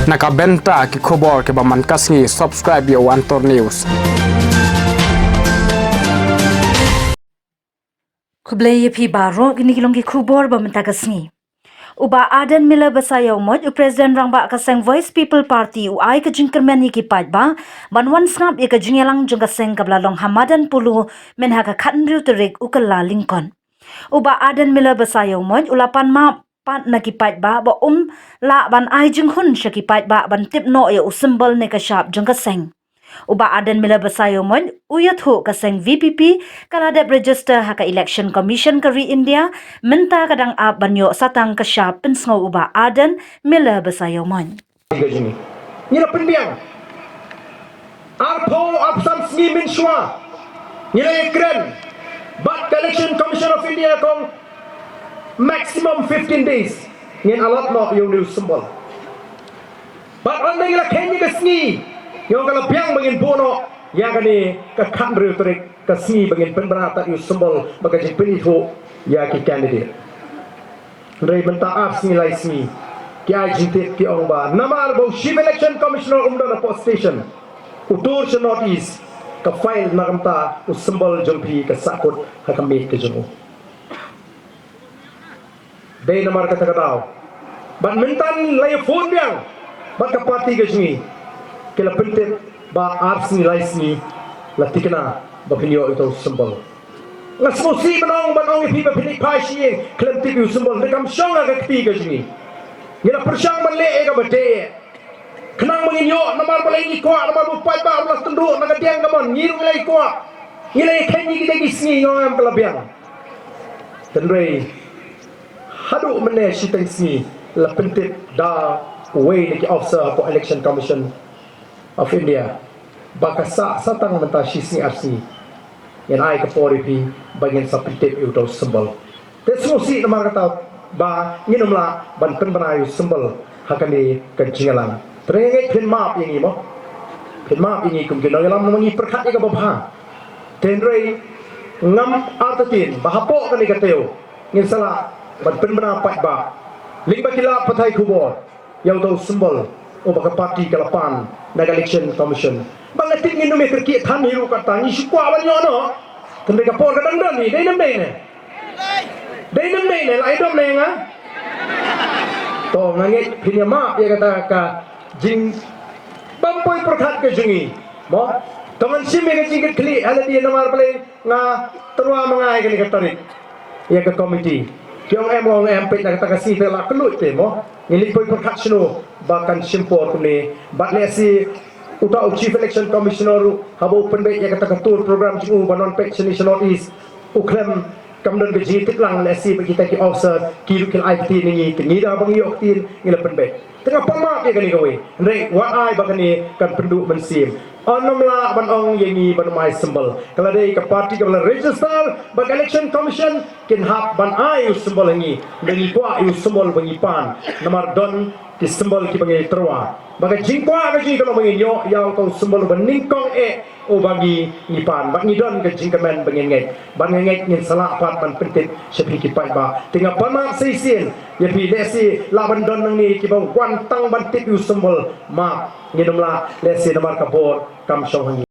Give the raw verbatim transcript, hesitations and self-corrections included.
Na ka bynta ki khubor kiba man ka sngi, subscribe ïa u Antor News. Khublei ïa phi baroh, kine ki long ki khubor ba mynta ka sngi. U Bah Ardent Miller Basaiawmoit, u President Rangbah ka seng Voice People Party, u ai ka jingkyrmen ïa ki paidbah ban wan sngap ïa ka jingïalang jong ka seng kaba la long ha madan Polo mynha ka khathynriew tarik u Kyllalyngkot. U Bah Ardent Miller Basaiawmoit u la pan map pat na ki paidbah ba um lah ban ai jinghun sha ki paidbah ban tip noh ïa u symbol ne ka shap jong ka seng. U Bah Ardent Miller Basaiawmoit u ïathuh ka seng V P P ka la dep register ha ka Election Commission ka ri India, mynta ka dang ap ban ïoh satang ka shap, pynsngew u Bah Ardent Miller Basaiawmoit. Ngi la pynbiang arphew arphew san sngi mynshuwa, ngi la ïakren bad ka Election Commission of India ka ong maximum fifteen days ngin allot noh ïa une u symbol. Bad hynda ngi la kheiñ ïa ka sngi, ngi ong ka la biang ba ngin buh noh ïa kane ka khathynriew tarik, ka sngi ba ngin pynbna tat ïa u symbol bad ka jingpynithuh ïa ki candidate. Hynrei mynta ar sngi lai sngi ki ai jingtip, ki ong ba namar ba u Chief Election Commissioner um don hapoh station, u tur sha North East, ka file na ka bynta u symbol jong phi ka sahkut ha ka miej ka jong u. Dei namar kata ka daw, bad mynta la ïa phone biang bad ka party ka jong ngi, ki la pyntip ba ar sngi lai sngi la thikna ba phin ïoh ïa uta u symbol. Nga sngewsih ban ong, ban ong ïa phi ba phin ïa phai sha ïing khlem tip ïa u symbol, hynrei kam shong ha ka kti ka jong ngi. Ngi la pyrshang ban leh ïa kaba dei, khnang ba ngin ïoh, namar balei ngi kwah, namar ba u paidbah u la tynduh na ka diang ka mon, ngi ruh ngi la ïa kwah, ngi la ïa kheiñ ïa kita ki sngi, ngi ong em ka la biang. Hynrei haduh mynne shiteng sngi la pyntip da uwei na ki officer hapoh Election Commission of India ba ka sah satang mynta shi sngi ar sngi. Ngin ai ka por ïa phi ba ngin sa pyntip ïa uta u symbol. Te sngewsih namar kata ba ngin ym lah ban pynbna ïa u symbol ha kane ka jingïalang. Te nga ngeit phin map ïa ngi mo. Phin map ïa ngi kum ki nongïalam namar ngi pyrkhat ïa kaba bha. Te hynrei ngam artatien ba hapoh kane ka taïew ngin sa lah ban pynbna paidbah lyngba ki lad pathai khubor ïa uta u symbol uba ka party ka la pan na ka Election Commission. Ba nga tip ngin ym ïa kyrkieh than hi ruh, kata ngi shu kwah ban ïoh noh. Hynrei ka por ka dang don hi, dei ne ym dei ne? Dei ne ym dei ne? La ïa dom ne nga? To nga ngeit phin ïa map ïa kata ka jingbym poi pyrkhat ka jong ngi mo. To ngan shim ïa ka jingkitkhlieh ha lade namar balei nga tyrwa ma nga ïa kane ka tarik ïa ka committee. Ki ong em, ong em, peit na kata ka sngi te la kylluid te mo. Ngin leit poi pyrkhat shano ba kan shim por kumne. Bad lehse uta u Chief Election Commissioner ruh haba u pynbeit ïa kata ka tour program jong u ba non peit shane sha North East, u khlem, kam don ka jingtip lang, lehse ba kita ki officer ki ruh ki la ai ktien ïa ngi, te ngi da ba ngi ïoh ktien ngi la pynbeit. Te nga pan map ïa kane kawei. Hynrei wat ai ba kane kan pynduh mynsiem. Yn ym lah ban ong ïa ngi ban ym ai symbol. Ka la dei ka party kaba la register bad ka Election Commission, kin hap ban ai u symbol ha ngi. Hynrei ngi kwah ïa u symbol ba ngi pan. Namar don ki symbol kiba ngi tyrwa. Ba ka jingkwah ka jong ngi ka long ba ngin ïoh ïa uta u symbol uba nyngkong eh uba ngi, ngi pan. Bad ngi don ka jingkmen ba ngin ngeit. Bad nga ngeit ngin sa lah pat ban pyntip sha phi ki paidbah. Te nga pan map sa shisien ïa phi, lehse lah ban don nangne kiba wan tang ban tip ïa u symbol. Map, ngin ym lah, lehse namar ka bor kam shong ha ngi.